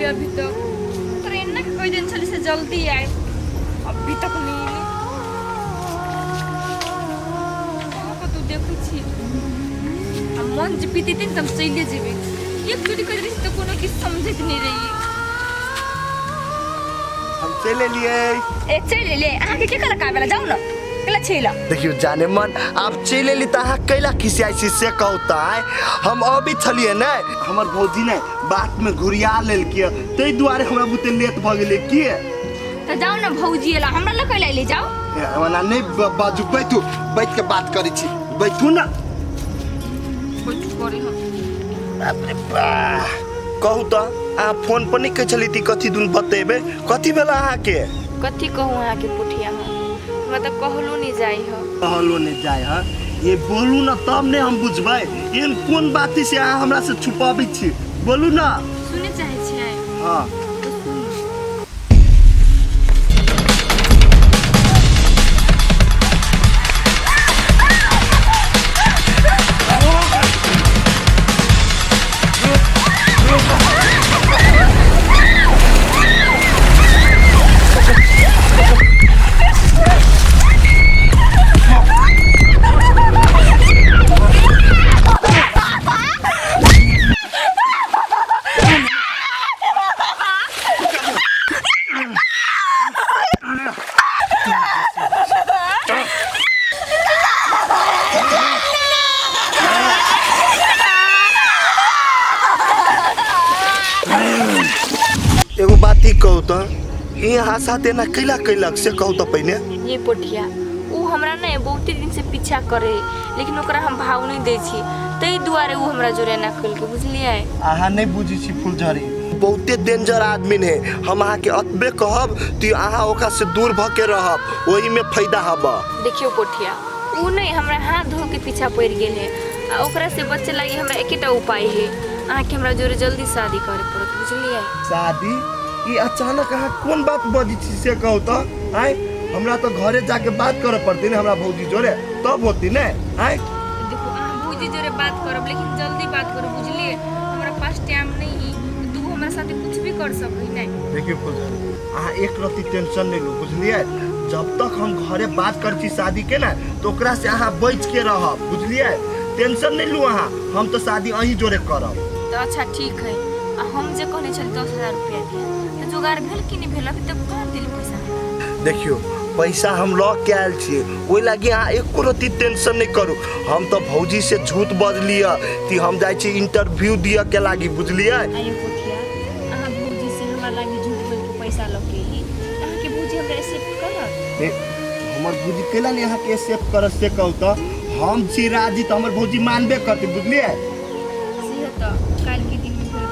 एली अभी तक। ट्रेन ने कहि देने छली से जल्दी आए, अभी तक नहीं एली। कहाँ कतौ देखै छी आ मन जे बीतेतै ने तऽ हम चलिए जेबै। एक चोटी कहि देने छी तऽ कोनो किछु समझैत नहि रहियै। हम चलि एलियै। ए चलि एलियै? अहाँके के कहलक आबै लए? जाउ ने, कैला छी लए? देखियौ जाने मन, आब चलि एली तऽ अहाँ कैला खिसियाइ छी से कहू तऽ? आँय, हम अबै छलियै ने, हमर भौजी ने बातमे घुरिया लेलकै, ताहि दुआरे हमरा बुते लेट भऽ गेलै। किए तऽ जाउ ने भौजी एला, हमरा लग कैला एली? जाउ। ए, ओना नहि बाजू, बैठू, बैठ के बात करै छी, बैठू ने। बैठू करे हम। बाप रे बा, कहू तऽ, अहाँ फोन पर नहि कहै छलियै कि कथी दुन बतेबै? कथी भेल अहाँके? कथी कहूँ अहाँके पुठिया, हम हमरा तऽ कहलो नहीं जाइ ह। कहलो नहि जाइ ह? ये बोलू ने तब ने हम बुझबै, एहन कोन बात से अहाँ हमरा से छुपाबै छी? बोलू ने। सुने चाहै छियै? हाँ। तऽ सुनू। एगो बात ही कहू तऽ, ई अहाँ साथ एना कैला कैलक से कहू तऽ पहिने। ये पोठिया, उ हमरा ने बहुते दिन से पीछा करे, लेकिन ओकरा हम भाव नहीं दै छी, ताहि दुआरे उ हमरा जोरे एना केलकै, बुझलियै? अहाँ नहीं बुझै छी फुलझड़ी, बहुते डेंजर आदमी ने। हम अहाँके अतबे कहब कि अहाँ ओकरा से दूर भऽ के रहब, ओहिमे फायदा हब। देखियौ पोठिया, उ नहीं हमरा हाथ धो के पीछा पड़ि गेल है, आ ओकरा से बचे लागी हमरा एकेटा उपाय है, अहाँके हमरा जोरे जल्दी शादी करे पड़त, बुझलियै? शादी? ई अचानक अहाँ कोन बात बजै छी से कहू तऽ? आँय, हमरा तऽ घरे जाके बात करऽ पड़तै ने हमरा भौजी जोरे, तब होती ने? आँय। देखो, अहाँ भौजी जोरे बात करब, लेकिन जल्दी बात करू, बुझलियै? हमरा पास टाइम नहीं है, तू हमरा साथे कुछ भी कर सकै नहीं। देखियौ फुलझड़ी, अहाँ एक रत्ती टेंशन नहीं लू, बुझलियै? जब तक हम घरे बात करै छी शादी के ने, तऽ ओकरा से अहाँ बचि के रहब, बुझलियै? टेंशन नहीं लू अहाँ, हम तऽ शादी अहीं जोरे करब। तऽ अच्छा ठीक है। आ हम जे कहने छली 10,000 रुपया दिया, तऽ जोगाड़ भेल कि नहीं भेल? अभी तक कहाँ देली पैसा हमरा? देखियौ, पैसा हम लऽ के आयल छियै, ओहि लागी अहाँ एको रत्ती टेंशन नहीं करू। हम तऽ भौजी से झूठ बजलियै कि हम जाइ छी इंटरव्यू दिअ के लागी, बुझलियै? आइयो पोठिया, अहाँ भौजी से हमरा लागी झूठ बोल के पैसा लऽ के एली, अहाँके भौजी हमरा एक्सेप्ट करत? ए, हमर भौजी कैला नहीं अहाँके एक्सेप्ट करत से कहू तऽ? हम छी राजी तऽ हमर भौजी मानबे करतै, बुझलियै? से तऽ काल्हि के दिन में फेर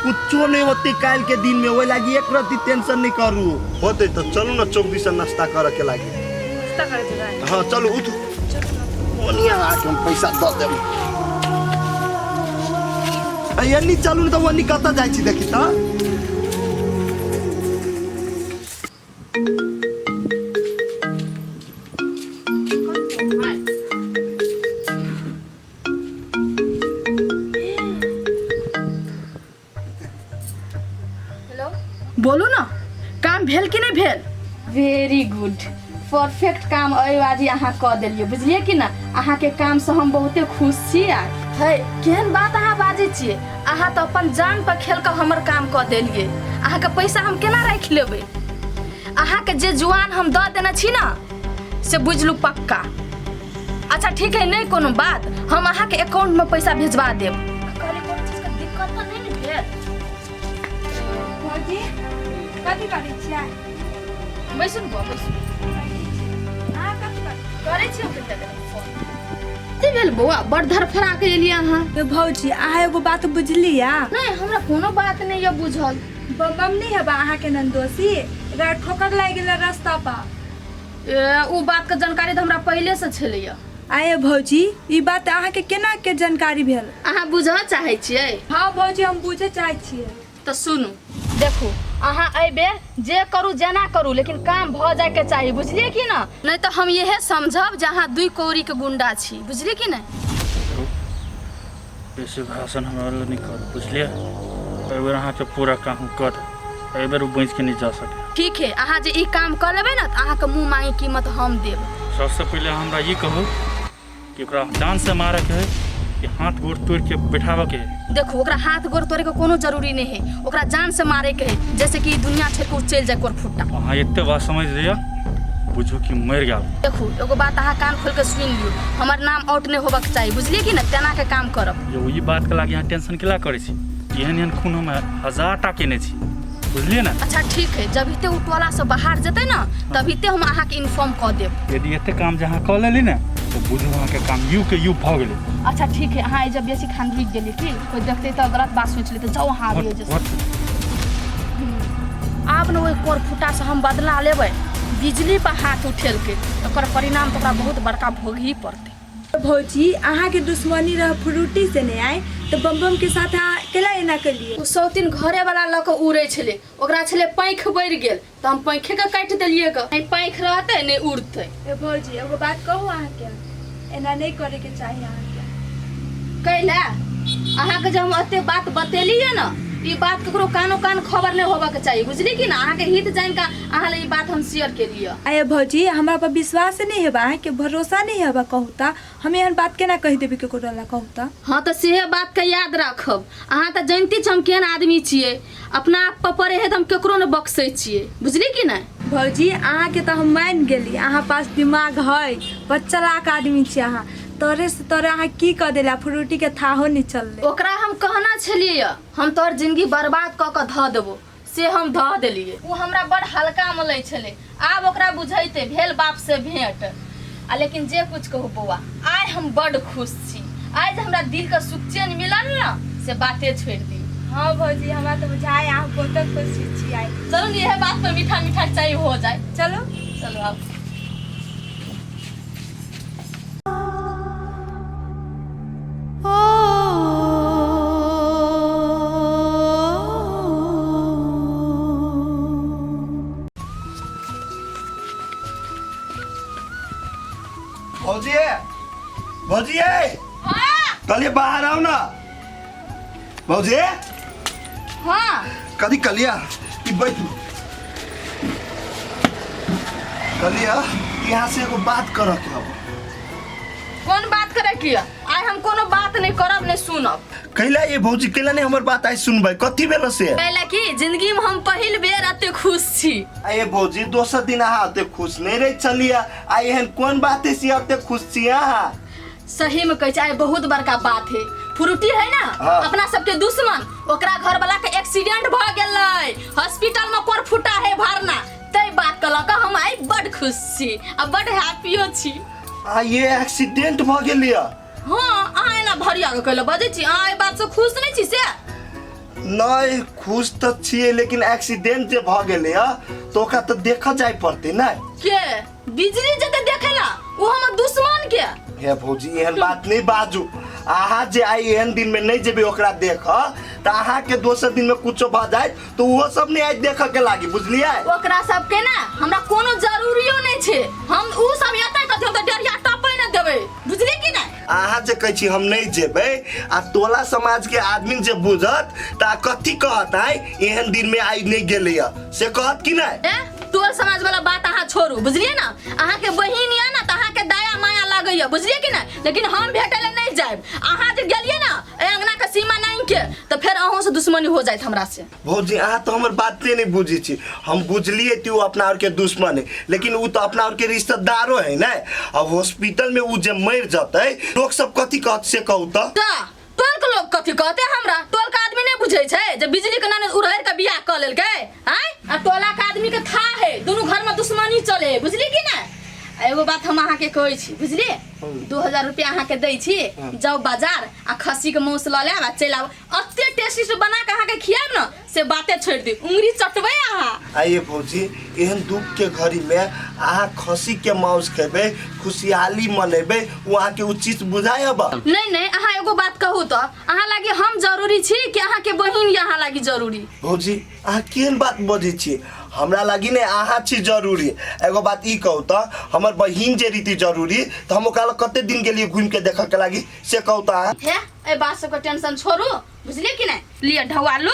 कुछो नहीं होते काल्हि के दिन में, ओहि लागी एक रत्ती टेंशन नहीं करू। होते तऽ चलू ने चौक दिसन नाश्ता करऽ के लागी। नाश्ता करे जेबै? हाँ चलू, उठू। चलू ने। ओनी अहाँके हम पैसा दऽ देब। आ एनी चलू ने तऽ ओनी कतऽ जाइ छी देखी तऽ। हेलो। बोलू ने, काम भेल कि नहि भेल? वेरी गुड, परफेक्ट काम एहि बाजी अहाँ कऽ देलियै, बुझलियै कि ना? अहाँके कामसँ हम बहुते खुश छी। आ है, केहन बात अहाँ बाजै छियै? अहाँ तऽ अपन जान पर खेल कऽ हमर काम कऽ देलियै। अहाँके पैसा हम केना राखि लेबै? अहाँके जे जुआन हम दऽ देने छी ने, से बुझलू पक्का। अच्छा ठीक है, नहि कोनो बात, हम अहाँके अकाउंटमे पैसा भेजवा देब। कहली, कोनो चीजके दिक्कत तऽ नहि ने भेल? भौजी, कथी करै छियै? बैसू ने बौआ, बैसू। अहाँ कथी करै? करै छी हम कनिटा देर फोन। की भेल बौआ, बड़ धरफड़ा के एलियै अहाँ? तो भौजी, अहाँ एगो बात बुझलियै? नहि, हमरा कोनो बात नहि यऽ बुझल। बम बम नहि हेबा अहाँके नन्दोसी, एकरा ठोकर लागि गेलै रास्ता पर। ए, उ बात के जानकारी तऽ हमरा पहिले से छलैया। आये भौजी, ई बात अहाँके केना के जानकारी भेल? अहाँ बुझऽ चाहै छियै? हाँ भौजी, हम बुझऽ चाहै छियै। तऽ सुनू, देखू, अहाँ एहि बेर जे करू जेना करू, लेकिन काम भऽ जायके चाही, बुझलियै कि ना? नहि तऽ हम इहे समझब जे अहाँ दुई कौड़ी के गुंडा छी, बुझलियै कि नहि? बेसी भाषण हमरा लग नहि करू, बुझलियै? एहि बेर अहाँके पूरा काम हम कऽ देब। एहि बेर ओ बचिके नहि जा सकै। ठीक है, अहाँ जे ई काम कऽ लेबै ने तऽ अहाँके मुँह मांगे कीमत हम देब। सबसँ पहिले हमरा ई कहू कि ओकरा जानसँ मारऽके है कि हाथ गोड़ तोड़िके बैठाबऽके है? देखू, ओकरा हाथ गोड़ तोड़ैके कोनो जरूरी नहि है, ओकरा जान से मारैके है, जैसे कि ई दुनिया छोड़ि कऽ ओ चलि जाय कोरफुट्टा। अहाँ एते बात समझ लिअ, बुझू कि मरि गेल। देखू, एगो बात अहाँ कान खोलि कऽ सुनि लियौ, हमर नाम आउट नहि होबऽके चाही, बुझलियै कि ने? तेनाके काम करब। यौ, ई बातके लागि अहाँ टेंशन केला करै छी? एहन एहन खून हम हजार टा केने छी, बुझलियै ने? अच्छा ठीक है, जब उ टोला से बाहर जेतै ने तभिते हम अहाँके इन्फॉर्म कऽ देब। यदि एते काम जे अहाँ कऽ लेली ने तऽ बुझू अहाँके काम यू के यू भऽ गेलै। अच्छा ठीक है, अहाँ एहिजा बेसी खान रुकि गेलियै की कोइ देखतै तऽ गलत बात सोचि लेतै। जाउ अहाँ अभी एहिजा से। आब ने ओहि कोर फुटासँ हम बदला लेबै। बिजली पर हाथ उठेलकै, ओकर परिणाम तऽ ओकरा बहुत बड़का भोगही पड़तै। भौजी, अहाँके दुश्मनी रह फ्रूटी से नहि आइ तऽ बम बम के साथ अहाँ केला एना केलियै? ओ सौतीन घरे वाला लऽ कऽ उड़ै छलै, ओकरा छलै पंख बढ़ि गेल तऽ हम पंखे के काटि देलियै ग। नहि पंख रहतै नहि उड़तै। ए भौजी, एगो बात कहू अहाँके, एना नहि करैके चाही अहाँके। कैला अहाँके जे हम एते बात बतेलियै ने, ई बात ककरो कानो कान खबर नहि होबऽ के चाही, बुझली कि ना? अहाँके हित जानि कऽ अहाँ ले ई बात हम शेयर केलियै। आये भौजी, हमरा पर विश्वास नहि हेबा अहाँके, भरोसा नहि हेबा? कहू तऽ, हम एहन बात केना कहि देबै ककरो ला, कहू तऽ? हाँ तऽ सेहे बात के याद राखब। अहाँ तऽ जनिते छी हम केहन आदमी छियै, अपना आप पर पड़े है तऽ हम केकरो नहि बक्सै छियै, बुझली कि नहि? भौजी, अहाँके तऽ हम मानि गेली, अहाँ पास दिमाग है, बड़ चलाक आदमी छी अहाँ। तोरे से तोरे अहाँ की कऽ देला, फ्रूटी के थाहो नहि चललै। ओकरा हम कहना छलियै हम तोहर जिंदगी बर्बाद कऽ कऽ धऽ देबो, से हम धऽ देलियै। ओ हमरा बड़ हल्कामे लै छलै, आब ओकरा बुझैते भेल बाप से भेंट। आ लेकिन जे कुछ कहू बौआ, आइ हम बड़ खुश छी। आइ जे हमरा दिल के सुख चैन मिलल ने से बाते छोड़ि दियौ। हाँ भौजी, हमरा तऽ बुझाय अहाँ बहुते खुश छी आइ। चलू ने, इएह बात पर मीठा मीठा चाय हो जाए। चलू। चलू आब। भौजी, भौजी, कहलिए बाहर आओ ना भौजी। हाँ। कथी कहलिए? ई बैठू। कहलिए यहाँ से एगो बात करऽ के हब। कोन बात करे के? आइ हम कोनो बात नहीं करब नहीं सुनब। कैला ये भौजी, कैला नहीं हमर बात आइ सुनबै? कथी भेल से? कैला कि जिंदगी में हम पहिल बेर एते खुश छी। आये भौजी, दोसर दिन अहाँ एते खुश नहीं रह छलियै, आइ एहन कोन बात है से एते खुश छी अहाँ? सही में कहै छी, आइ बहुत बड़का बात है। फ्रूटी है ना? हाँ। अपना सबके दुश्मन, ओकरा घर वाला के एक्सीडेंट भ गेलै, हॉस्पिटल में कोर फुटा है भरना, तै बात के लऽ कऽ हम आइ बड खुश छी आ बड हैप्पियो छी। आ ये एक्सीडेंट भ गेलियै? हाँ, अहाँ एना भरिया के कैला बजै छी? अहाँ एहि बात से खुश नहि छी से? नहीं, खुश तऽ छियै, लेकिन एक्सीडेंट जे भ गेलै तऽ ओकरा तऽ देखऽ जाय पड़तै ने। के बिजली जेते देखेला ओ हमर दुश्मन के? हे भौजी, एहन बात नहीं बाजू। अहाँ जे आइ एहन दिन में नहीं जेबै ओकरा देख तऽ अहाँ के दोसर दिन में कुछो भऽ जाय तऽ ओहो सब नहीं आइ देखऽ के लागी, बुझलियै? ओकरा सबके ना हमरा कोनो जरूरियो नहीं छै। हम उ सब एतै कथी, हम तऽ डरिया टपै ना देबै, बुझली कि नहीं? अहाँ जे कहै छी हम नहीं जेबै, आ टोला समाज के आदमी जे बुझत तऽ कथी कहत? आइ एहन दिन में आइ नहीं गेलै से कहत कि नहीं? ए टोल समाज वाला बात अहाँ छोड़ू, बुझलियै ना? अहाँ के बहिन या ना तऽ अहाँ के दया माया लागैया, बुझलियै कि नहीं? लेकिन हम भेटै ले नहीं जायब। अहाँ जे गेलियै ना ए अंगना के सीमा नहीं के तऽ फेर अहूँ से दुश्मनी हो जायत हमरा से। भौजी, अहाँ तो हमर बाते नहीं बुझी छी। हम बुझलिए कि वो अपना और के दुश्मन है, लेकिन वो तो अपना और के रिश्तेदारो है ना। अब हॉस्पिटल में वो जे मर जतै लोग सब कथी कहत से कहू तऽ? टोल के लोग कथी कहते हमरा? टोल के आदमी नहीं बुझे छै जे बिजली के नाने उड़हर के बियाह कऽ लेलकै आँय। आ टोला के आदमी के था है दुनू घर में दुश्मनी चले है, बुझली कि नहीं? आ एगो बात हम अहाँके कहै छी, बुझलियै? 2000 रुपया अहाँके दै छी, जाउ बाजार आ खस्सी के मांस लऽ लेब आ चलि आबू। एते टेस्टी से बना के अहाँके खियाब ने से बाते छोड़ि दी, उंगरी चटबै अहाँ। आइए भौजी, एहन दुख के घड़ी में अहाँ खस्सी के मांस खेबै, खुशहाली मनेबै, ओ अहाँके उचित बुझाय अब? नहीं नहीं, अहाँ एगो बात कहू तऽ अहाँ लागी हम जरूरी छी कि अहाँके बहिन या अहाँ लागी जरूरी? भौजी, अहाँ केहन बात बजै छी? हमरा लागी ने अहाँ छी जरूरी। एगो बात ई कहू तऽ, हमर बहिन जे रीति जरूरी तऽ हम ओकरा लग कते दिन गेलियै घूमि के देखऽ के लागी से कहू तऽ अहाँ? हे, एहि बात सबके टेंशन छोड़ू, बुझलिए कि नहीं लिअ ढौआ लू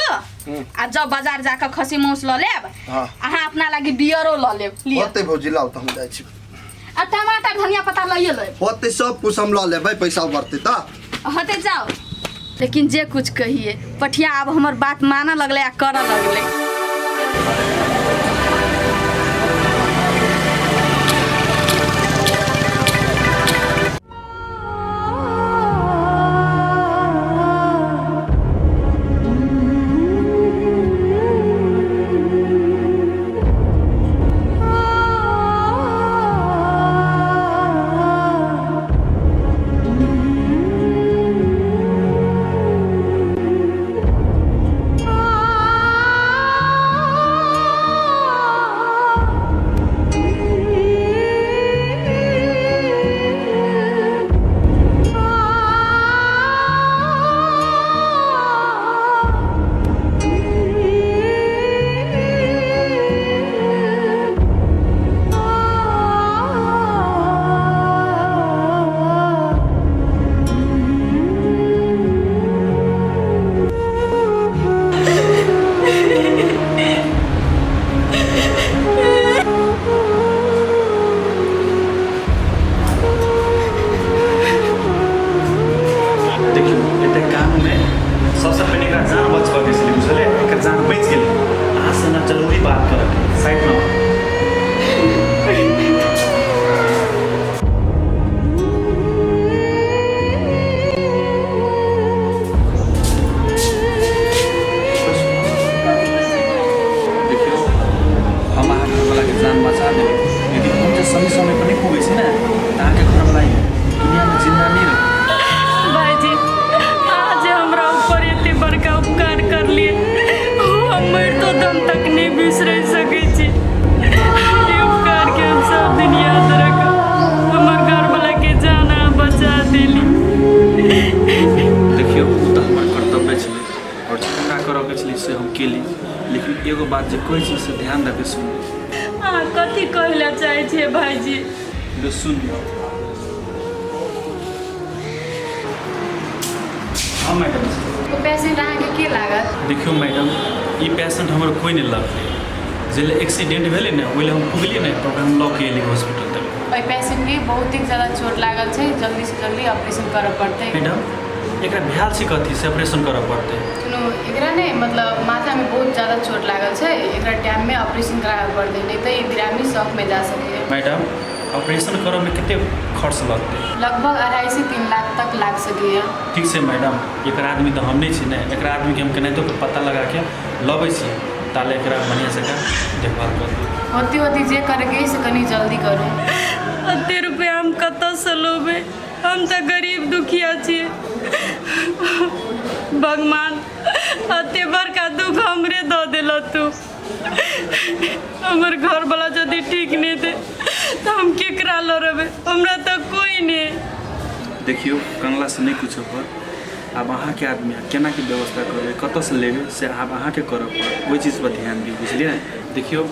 आ जब बाजार जाकर खसी मांस लऽ लेब। हाँ। अहाँ अपना लागी बियरो लऽ लेब, लिअ। होतै भौजी, लाउ तऽ हम जाइ छी। आ टमाटर धनिया पत्ता लइए लेब। होतै, सब कुछ हम लऽ लेबै, पैसा बढ़तै तऽ। होतै, जाओ। लेकिन जे कुछ कहिए पठिया आब हमर बात मानऽ लगलै आ करऽ लगलै। देखियौ, एते काममे सबसँ पहिने एकरा जान बचबऽके छलै, बुझलियै? एकर जान बचि गेलै। अहाँसँ ने जरूरी बात करऽके, साइडमे आउ। देखियौ, हम अहाँके घरवलाके जान बचा देबै। यदि हम जे सही समय पर नहि पुगै छी ने तऽ अहाँके घरवला ई दुनियामे जिन्दा नहि रहत। भाईजी, अहाँ जे हमरा ऊपर एते बड़का उपकार करलिए हम मरितो दम तक नहीं बिसरि सकै छी। ई उपकार के हम सब दिन याद रखब। हमर घरवाला के जान अहाँ बचा देली। देखियौ, ओ तऽ हमर कर्तव्य छलै आओर जे हमरा करऽके छलै से हम केली, लेकिन एगो बात जे कहै छी से ध्यान दऽ कऽ सुनू। अहाँ कथी कहै लए चाहै छियै भाईजी? जो सुन लियौ। हाँ मैडम। ओ पेशेंट अहाँके के लागत? देखियौ मैडम, ई पेशेंट हमर कोइ नहि लगतै। जहिले एक्सीडेंट भेलै ने ओहि हम पुगलियै ने तऽ ओकरा हम लऽ के एलियै हॉस्पिटल तक। ओहि पेशेंटके बहुत ही ज्यादा चोट लागल छै, जल्दीसँ जल्दी ऑपरेशन करऽ पड़तै। मैडम, एकरा भेल छै कथी से ऑपरेशन करऽ पड़तै? सुनू, एकरा ने मतलब माथामे बहुत ज्यादा चोट लागल छै, एकरा टाइममे ऑपरेशन कराबऽ पड़तै, नहि तऽ ई बिरामी शॉकमे जा सकैए। मैडम, ऑपरेशन करऽमे कते खर्च लगतै? लगभग 2.5 से 3 लाख तक लाग सकैए। ठीक छै मैडम, एकर आदमी तऽ हम नहि छी ने, एकरा आदमीके हम केनाहितो के पता लगाके लबै छी, ताले एकरा बढ़िआँ से देखभाल कर दियौ। होती होती जे करैके से कनि जल्दी करू। एते रुपया हम कतऽसँ लेबै? हम तऽ गरीब दुखिया छियै। भगवान एते बड़का दुख हमरे दऽ देल तू। हमर घरवाला यदि ठीक नहि हेतै तऽ हम केकरा लड़बै? हमरा तऽ कोइ नहि। देखियौ, कनलासँ नहि किछो होत। आब अहाँके आदमी केनाके व्यवस्था करबै, कतऽसँ लेबै से आब अहाँके करऽ पड़त। ओहि चीजपर ध्यान दियौ, बुझलियै? देखियौ,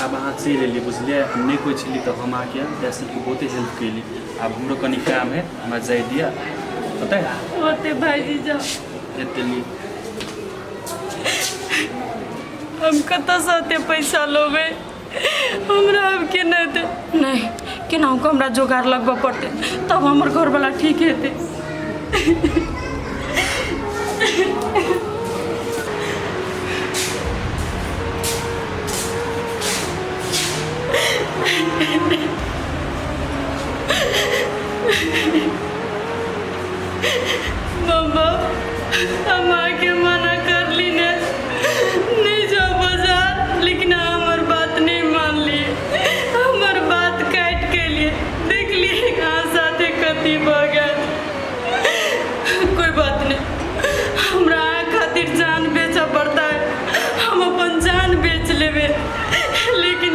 आब अहाँ चलि एलियै, बुझलियै? हम नहि कोइ छली तऽ हम अहाँके पेशेंटके बहुते हेल्प केली। आब हमरो कनि काम है, हमरा जाइ दिअ। होतै? होतै भाईजी, जाउ। एते ली। हम कतऽसँ एते पैसा लेबै? हमरा आब केना हेतै? नहि, केनाहु कऽ हमरा जोगाड़ लगबऽ पड़तै, तब हमर घरवला ठीक हेतै। मम्मा, हम अहाँके मना करली ने नहीं जाओ बाजार, लेकिन अहाँ हमर बात नहीं मानलिए, हमर बात काटि के लिए। देखलिए अहाँ साथे कथी भऽ गेल। कोई बात नहीं, हमरा अहाँ खातिर जान बेचऽ पड़ता है, हम अपन जान बेच लेबै, लेकिन